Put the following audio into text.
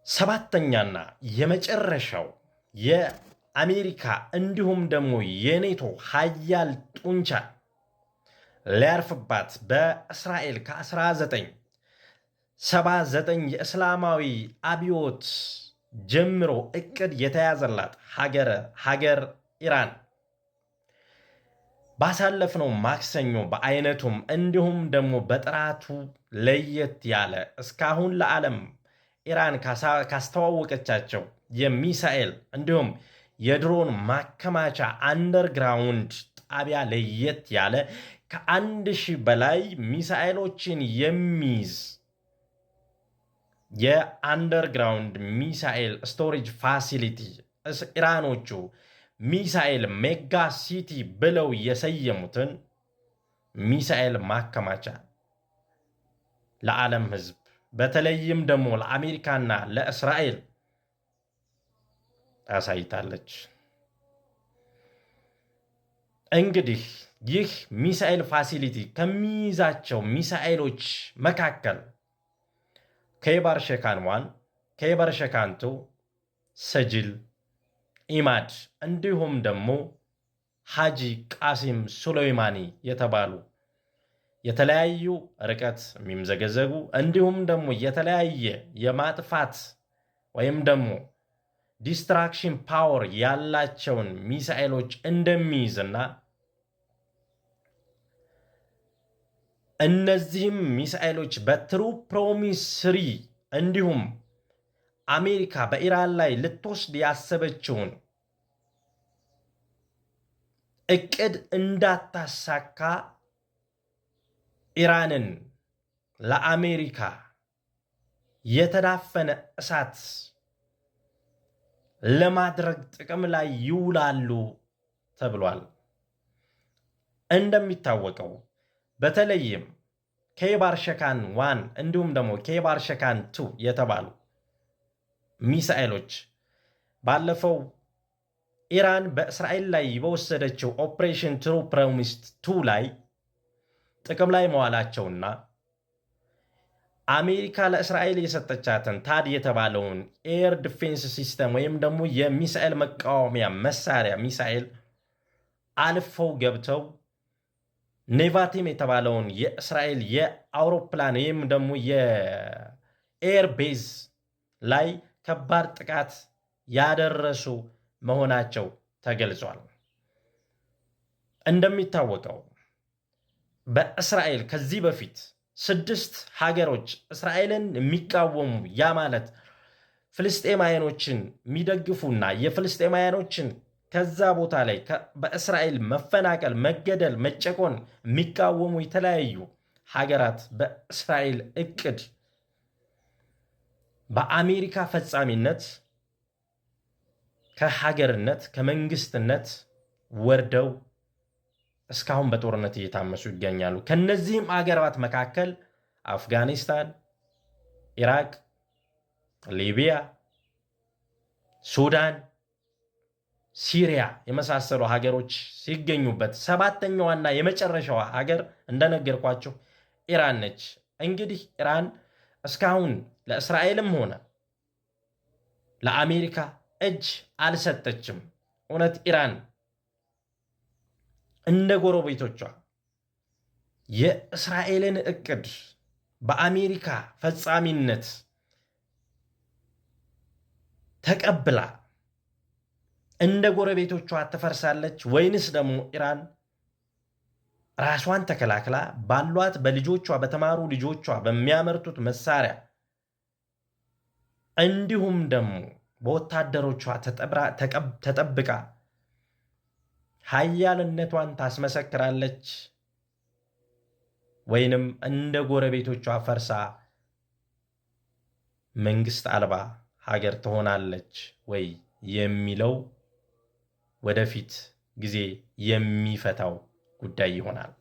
ሰባተኛና የመጨረሻው የአሜሪካ እንዲሁም ደግሞ የኔቶ ሀያል ጡንቻ ሊያርፍባት በእስራኤል ከ1979 የእስላማዊ አብዮት ጀምሮ እቅድ የተያዘላት ሀገር ኢራን ባሳለፍነው ማክሰኞ በአይነቱም እንዲሁም ደግሞ በጥራቱ ለየት ያለ እስካሁን ለዓለም ኢራን ካስተዋወቀቻቸው የሚሳኤል እንዲሁም የድሮን ማከማቻ underground ጣቢያ ለየት ያለ ከ1,000 በላይ ሚሳኤሎችን የሚይዝ የ underground missile storage facility፣ ኢራኖቹ missile mega city ብለው የሰየሙትን ሚሳኤል ማከማቻ ለዓለም ሕዝብ፣ በተለይም ደግሞ ለአሜሪካና ለእስራኤል አሳይታለች። እንግዲህ ይህ missile facility ከሚይዛቸው ሚሳኤሎች መካከል ከይባር ሸካን 1፣ ከይባር ሸካን 2፣ ሰጅል፣ ኢማድ እንዲሁም ደግሞ ሐጂ ቃሲም ሱለይማኒ የተባሉ የተለያዩ ርቀት የሚምዘገዘጉ እንዲሁም ደግሞ የተለያየ የማጥፋት ወይም ደግሞ destruction power ያላቸውን ሚሳኤሎች እንደሚይዝና እነዚህም ሚሳኤሎች በ True Promise 3 እንዲሁም አሜሪካ በኢራን ላይ ልትወስድ ያሰበችውን እቅድ እንዳታሳካ ኢራንን ለአሜሪካ የተዳፈነ እሳት ለማድረግ ጥቅም ላይ ይውላሉ ተብሏል። እንደሚታወቀው በተለይም ኬይባር ሸካን 1 እንዲሁም ደግሞ ኬይባር ሸካን 2 የተባሉ ሚሳኤሎች ባለፈው ኢራን በእስራኤል ላይ በወሰደችው Operation True Promise 2 ላይ ጥቅም ላይ መዋላቸውና አሜሪካ ለእስራኤል የሰጠቻትን ታድ የተባለውን air defense system ወይም ደግሞ የሚሳኤል መቃወሚያ መሳሪያ ሚሳኤል አልፈው ገብተው ኔቫቲም የተባለውን የእስራኤል የአውሮፕላን ወይም ደግሞ የ air base ላይ ከባድ ጥቃት ያደረሱ መሆናቸው ተገልጿል። እንደሚታወቀው በእስራኤል ከዚህ በፊት ስድስት ሀገሮች እስራኤልን የሚቃወሙ፣ ያ ማለት ፍልስጤማውያኖችን የሚደግፉና የፍልስጤማውያኖችን ከዛ ቦታ ላይ በእስራኤል መፈናቀል፣ መገደል፣ መጨቆን የሚቃወሙ የተለያዩ ሀገራት በእስራኤል እቅድ በአሜሪካ ፈጻሚነት ከሀገርነት ከመንግስትነት ወርደው እስካሁን በጦርነት እየታመሱ ይገኛሉ። ከነዚህም አገራት መካከል አፍጋኒስታን፣ ኢራቅ፣ ሊቢያ፣ ሱዳን፣ ሲሪያ የመሳሰሉ ሀገሮች ሲገኙበት ሰባተኛዋና የመጨረሻዋ ሀገር እንደነገርኳችሁ ኢራን ነች። እንግዲህ ኢራን እስካሁን ለእስራኤልም ሆነ ለአሜሪካ እጅ አልሰጠችም። እውነት ኢራን እንደ ጎረቤቶቿ የእስራኤልን እቅድ በአሜሪካ ፈጻሚነት ተቀብላ እንደ ጎረቤቶቿ ትፈርሳለች ወይንስ ደግሞ ኢራን ራሷን ተከላክላ ባሏት በልጆቿ፣ በተማሩ ልጆቿ፣ በሚያመርቱት መሳሪያ እንዲሁም ደግሞ በወታደሮቿ ተጠብቃ ሀያልነቷን ታስመሰክራለች ወይንም እንደ ጎረቤቶቿ ፈርሳ መንግስት አልባ ሀገር ትሆናለች ወይ የሚለው ወደፊት ጊዜ የሚፈታው ጉዳይ ይሆናል።